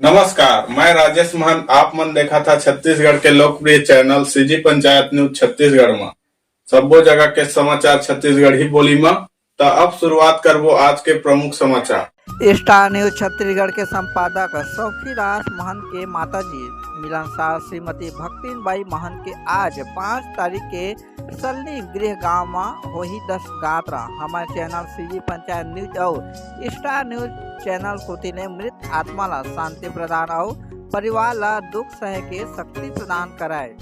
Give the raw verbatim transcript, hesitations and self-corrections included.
नमस्कार, मैं राजेश महंत। आप मन देखत हा छत्तीसगढ़ के लोकप्रिय channel CG panchayat news Chhattisgarh म। सब्बो जगह के समाचार छत्तीसगढ़ी बोली म। त अब शुरुआत करबो आज के प्रमुख समाचार। स्टार न्यूज छत्तीसगढ़ के संपादक सौखीदास महंत के माताजी मिलनसार श्रीमती भक्तिन बाई महंत के आज पाँच तारीख के सलनी गृह गांव म होही दस गात्र। हमर चैनल सीजी पंचायत न्यूज अउ स्टार न्यूज चैनल कोति ले मृत आत्मा ला शांति प्रदान अउ परिवार ला दुख सहे के शक्ति प्रदान करय।